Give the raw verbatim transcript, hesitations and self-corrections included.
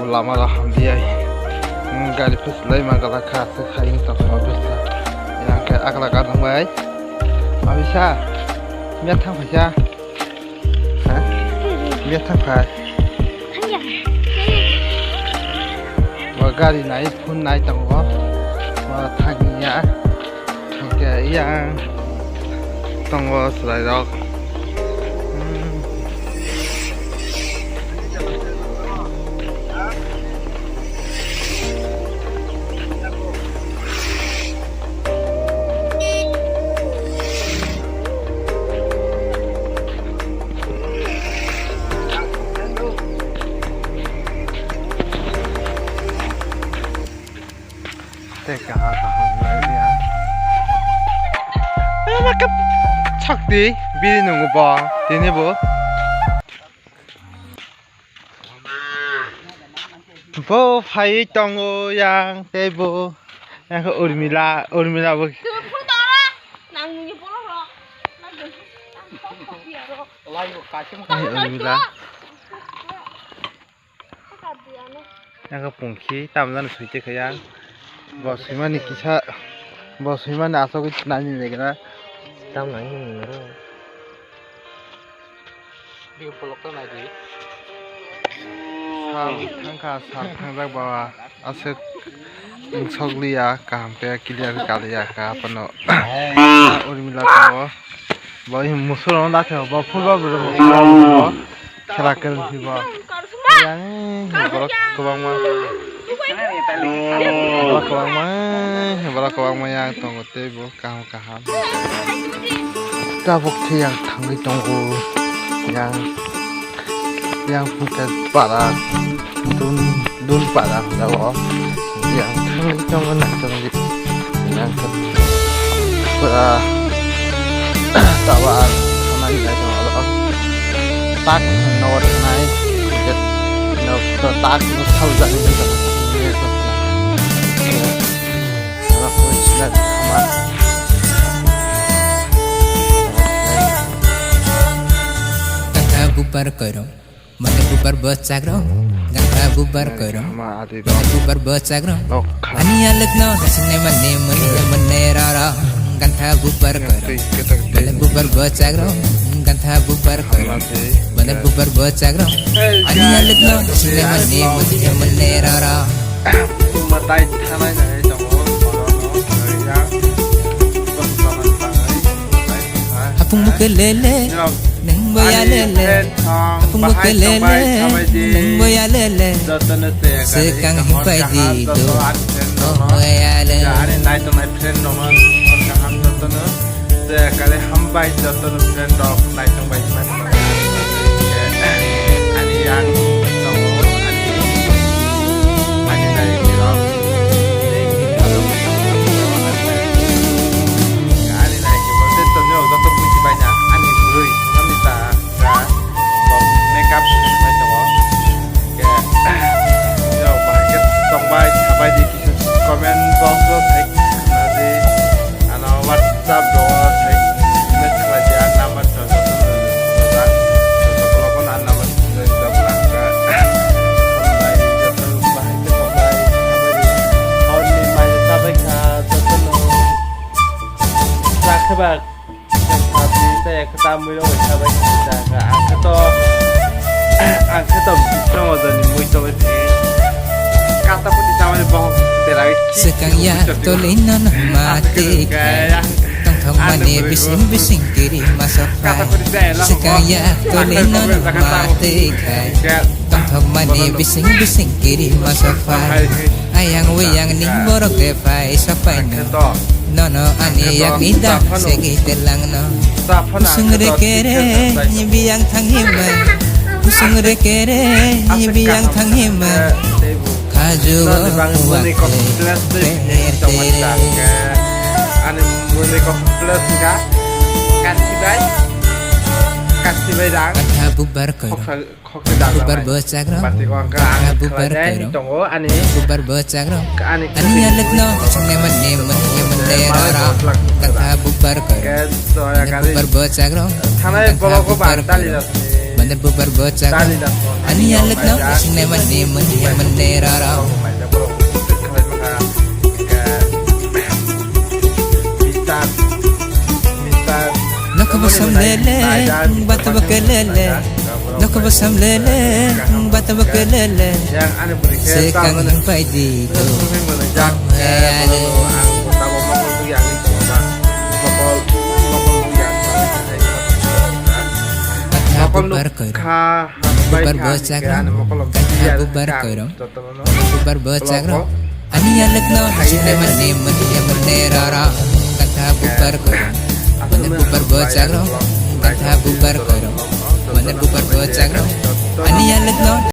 Lama rok hamdi ai. Hmm, gari pus lai ma gala kha se khai ni tong ma bisa. Yang ke akla ka thang bai. Ma bisa. Mia thang phaisa. Ha? Mia thang phai. Wa gari nai phone nai tongo. Wa thang ya. Hingke yang tongo chwrairok. Hmm. Tei kaha kaham lai ya. Sakti bini nungo bo tini bo. Bo phai tongo yang tei bo. Yang Urmila, Urmila bo. Ai, Urmila. Eko pungkhi tamjani sui twi kha yang. Bo swimani kisa, bo swimani aswk nani legra. Tam nang ni nang. Sal thangkha, sal thangjak ba aswk wngsok liya, kaham khe clear kaliya kha phano. Urmila tongo. Bo musuk rok da khe bo phul ba bo. Khela kwrwng si bo. Yang borok kwbangma. Borok kwbangma, borok kwbangma yang tongo tei bo kaham kaham. Tabuk khe yang thangwi tongo. Yang, yang phuta para dun, dun para jago. Yang thangwi tongo nang tongo. Yang pura tawa thanai nai tongo. Tak no thanai. Tak no saljak nai tongo. Gantha bubar koiro, mane bubar bwchak rok. Gantha bubar koiro, mane bubar bwchak rok. Ani alwk no nasingnai mani mani mani rara. Gantha bubar koiro, mane bubar bwchak rok. Gantha bubar koiro, mane bubar bwchak rok. Ani alwk no nasingnai mani mani mani rara. Matai thanai nai tongo, oro no, ya, bwswk tangwi, matai thanai. Hapung buke lele, neng boya lele. Hapung buke lele, neng boya lele. Swkang himpai di do, oh boya lele. Ani nai tongnai friend rokno hor kaham jotono. Tei kale hambai jotono friend rok naitong bai mani. Ani yang tongo, ani, ani nai rok. Ani nai kebo tei tonyo joto buji bai na, ani bwrwi, ani ta, ga, bo makeup khai tongo. Ke, yo, bahai ke tongbai, sabai di, kisa comment box o sai khna di. Ano WhatsApp do sai message khlai di, a number sa joto no rijak, joto block o a number sa rijak, hambai joto bahai ke tongbai, sabai di. Hor ni mai sabai kha joto no. Sakhe ba. Ang khe to, ang khe to bising ojoni mui tongwi thangwi. Kata phuti chamani bohok belai. Swkang ya tolino no ma tei khai. Tongthok mani bising bising kiri ma sok phai. Swkang ya tolino no ma tei khai. Tongthok mani bising bising kiri ma sok phai. Ayang wiyang ni borok de phai sok phai no. Nono ani yakni da segi telangno. Kusung re kere biyang thang hima. Kusung re kere biyang thang hima. Khaju o muwak te ter tere. Ani muni kok plus ka. Kasi bai. Kasi bai dang. Kantha bubar koro. Bubar bwchak rok, bubar koro. Bubar bwchak rok. Ani alwk no, chungnai mani mani mani rara. Kantha bubar koro. Bubar bwchak rok. Kantha bubar koro. Mane bubar bwchak rok. Ani yalwk no sine mani mani mani rara. Nokbo samlele, batba kelele. Nokbo samlele, batba kelele. Sekang paidi go. Ang hayale. Mokol, mokol buya. Kata bubar koiro. Bubar bwchak rok. Kata bubar koiro. Bubar bwchak rok. Ani yalwk no sine mani mani mani rara. Kata bubar koiro. Mane bubar bwchak rok. Kata bubar koiro. Mane bubar bwchak rok. Ani yalwk no